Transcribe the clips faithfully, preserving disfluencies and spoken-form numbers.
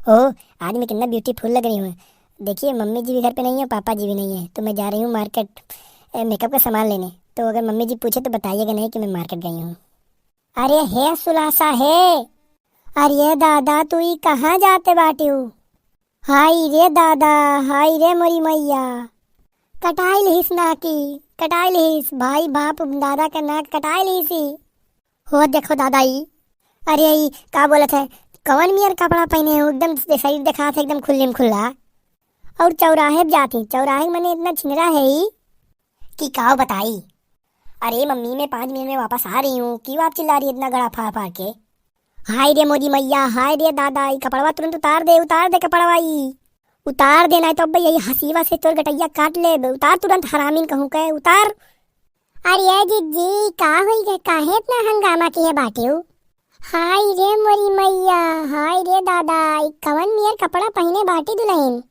ओह, आज मैं कितना beautiful लग रही हूँ। देखिए, मम्मी जी भी घर पे नहीं है, पापा जी भी नहीं है, तो मैं जा रही हूँ market, ए, makeup का सामान लेने। तो अगर मम्मी जी पूछे तो बताइएगा नहीं कि मैं market गई हूँ। अरे हे सुलासा हे, अरे दादा, तू ई कहाँ जाते बाटिउ? हाय रे दादा, हाय रे मोरी मैया, कटाई लिहिस नाकी, कटाई लिहिस, भाई बाप दादा के नाक कटाई लिहिस ई। हो देखो दादा ई, अरे ई का बोलत है, कवन मियर कपड़ा पहने हो, एकदम दे-, शरीर देखात है एकदम खुल्ली में खुल्ला। और चौराहे पे जाती, चौराहे में मने इतना छिनरा है ई कि का बताई। अरे मम्मी, मैं पाँच मिनट में वापस आ रही हूँ, क्यों आप चिल्ला रही है इतना गला फाड़ फाड़ के? हाय रे मोरी मैया, हाय रे दादा, ई कपड़वा तुरंत उतार दे, उतार दे कपड़वा ई। उतार दे, नाहीं तो अब यही हसीवा से तोर गटैया काट लेब। उतार तुरंत हरामीन कहूँ के, उतार। अरे जिज्जी, का होई गए, काहे इतना हंगामा किहे बाटिउ? हाय रे मोरी मैया, हाय रे दादा, ई कवन मियर कपड़ा पहिने बाटी दुलहिन?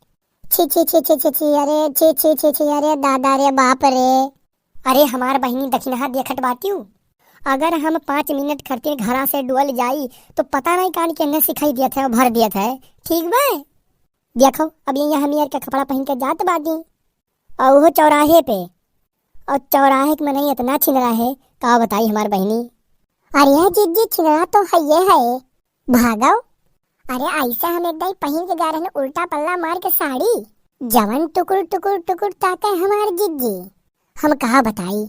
छी, छी, छी, अरे छी, छी, छी, छी, अरे दादा रे बाप रे। अरे हमार बहिनी दखिनहा देखत बाटिउ, अगर हम पाँच मिनट खातिर घरा से डोल जाई तो पता नहीं कान केने सिखाई दियत है और भर दियत है, ठीक बा? देखो, अब ये यहाँ मियर के कपड़ा पहिन के जात बाटी, और वो चौराहे पे, और चौराहे के मनई इतना छिनरा है, का बताई हमार बहिनी। अरे जिज्जी, छिनरा तो हइये है, भागो। अरे ऐसे हम एक दाई पहिन के जा रहे हैं उल्टा पल्ला मार के साड़ी, जवन टुकुर टुकुर टुकुर ताके हमार जिज्जी, हम कहा बताई।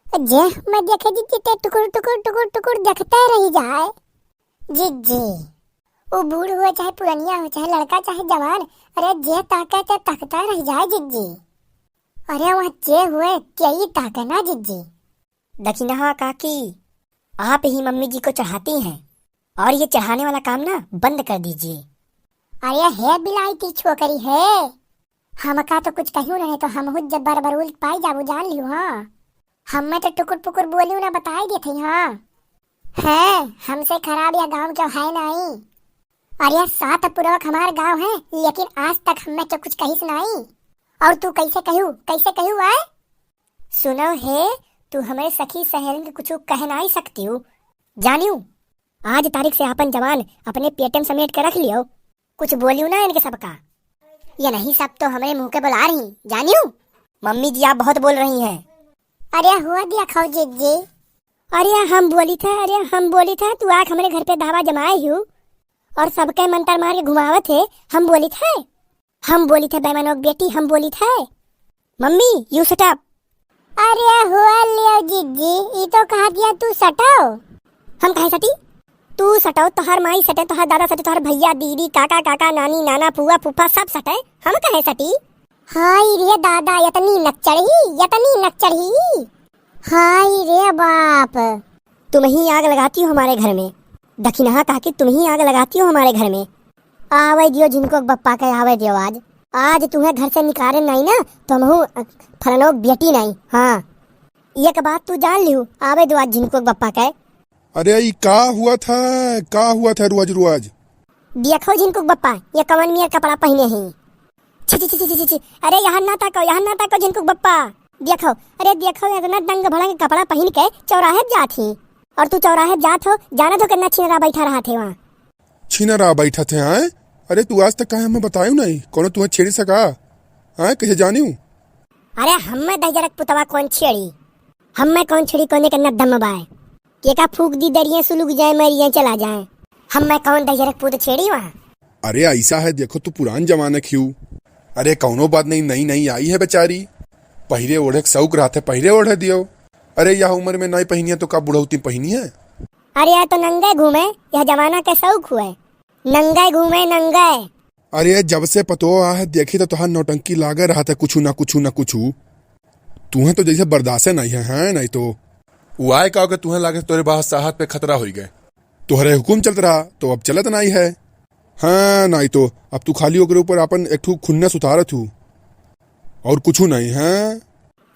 जे मैं देखे जिज्जी ते टुकुर टुकुर टुकुर टुकुर देखते रह जाए जिज्जी। वो बूढ़ हुए चाहे पुरनिया हो, चाहे लड़का चाहे जवान, अरे जे ताके ते तकता रह जाए जिज्जी। अरे वहाँ जे हुए तेई ताके ना जिज्जी। दखिनहा काकी, आप ही मम्मी जी को चढ़ाती हैं और ये चढ़ाने वाला काम ना बंद कर दीजिए। अरे हे बिलायती छोकरी हे, हमका तो कुछ कहियो नहीं तो हमहू जब बरबरुल पाई जाबू जान लियो। हाँ, हमें तो टुकुर पुकुर बोलियो ना बताई देते। हाँ, हैं, हमसे खराब या गांव के है नहीं। अरे सात पुरवक हमार गांव है, लेकिन आज तक हमें तो कुछ कहिस नहीं। और तू कैसे कहू, कैसे कहू आए? सुनो हे, तू हमरे सखी सहेलिन के कुछु कह नाई सकतिउ। जानिउ, आज तारीख से आपन जवान अपने पेटे में समेट के रख लियो। कुछ बोलिउ ना इनके सबका। ये नहीं सब तो हमरे मुंह के बुला रही, जानिउ। मम्मी जी आप बहुत बोल रही हैं। अरे हुआ दिया खाओ जिज्जी। अरे हम बोली थे, अरे हम बोली थे, तू आके हमरे घर पे धावा जमाए हु और सबके मंतर मार के घुमावत है। हम बोली थे, हम बोली थे बेमनोक बेटी, हम बोली थे। मम्मी, you shut up। अरे हुआ लियो जिज्जी, ई तो कहा दिया तू सटो। हम काहे सटी? तू सटो, तोहार माई सटे, तोहार दादा सटे, तोहार भैया, दीदी, काका, काका, नानी, नाना, फुआ, फूफा सब सटे। हम काहे सटी? हाय रे दादा, यतनी नक चढ़ी, यतनी नक चढ़ी। हाय रे बाप। तुम ही आग लगाती हो हमारे घर में। दखिनहा काकी, तुम ही आग लगाती हो हमारे घर में। आवे दियो झिनकोक बप्पा के, आवे दियो आज। आज तुम्हें घर से निकाले नहीं ना, तो हमहू फरनोक बेटी नहीं। हाँ, एक बात तू जान लिहू, आवे दो आज झिनकोक बप्पा के। अरे, ई का हुआ था, का हुआ था रुआज रुआज? देखो झिनकुक बप्पा, ये कवन मियर कपड़ा पहिने ही। छी, छी, छी, छी, छी, छी। अरे, यहाँ ना ताको, यहाँ ना ताको झिनकुक बप्पा। देखो, अरे देखो, इतना दंग भड़ंग कपड़ा पहिन के चौराहे पे जात ही। और तू चौराहे पे जात हो, जानत हो कितना छिनरा बैठा रहत है वहाँ। छिनरा बैठत है, आय? अरे, तू आज तक काहे हमें बतायू नहीं? कोनो तुम्हें छेड़ी सका? आय, कैसे जानियो? अरे, हमें दहिजरक पुतवा कौन छेड़ी? हमें कौन छेड़ी, कोने के न दम बाय। केका फूक दी दरिये सुलुक जाए, मरिये चला जाए। हमें कौन दहिजरक पूत छेड़ी वहाँ? अरे, ऐसा है, देखो, तू पुरान जमाने की हूँ। अरे, कौनो बात नहीं, नई नई आई है बेचारी। पहिरे ओढ़े के शौक रहत है, पहिरे ओढ़े दियो। अरे, यह उम्र में नहीं पहिनिया तो का बुढ़ौती पहिनी है? अरे, यह तो नंगे घूमे, यह जमाना के शौक हुए। नंगे घूमे, नंगे। अरे, जब से पतोह आ है, देखी तो तोहार नौटंकी लागे रहत है, कुछु ना कुछु ना कुछु। तुहें तो जैसे बर्दाश्त नहीं है, हैं? नहीं तो। वो आए का के तुहें लागे तोरे बादशाहत पे खतरा होई गए। तोहरे हुकुम चलत रहा, तो अब चलत नहीं है। हाँ, नहीं तो अब तू खाली ओकरे ऊपर अपन एक ठू खुन्नस उतारत हू, और कुछु नहीं है।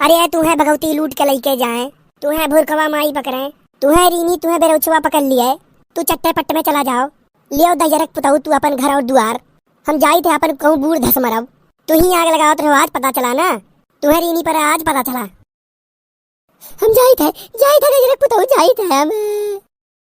अरे, तुहें भगवती लूट के लइके जाए, तुहें भुरकवा माई पकड़े, तुहें रीनी, तुहें बेरौछवा पकड़ लिए, तू चट्टे पट्ट में चला जाओ। लियो दहिजरक पुतहू तू अपन घर और दुआर, हम जाइत है अपन कहूँ बूढ़ धस मरब। तू ही आग लगावत रहो, आज पता चला ना, तुहें रीनी पर आज पता चला। हम जाइत है, जाइत है दहिजरक पुतहू, जाइत है हम।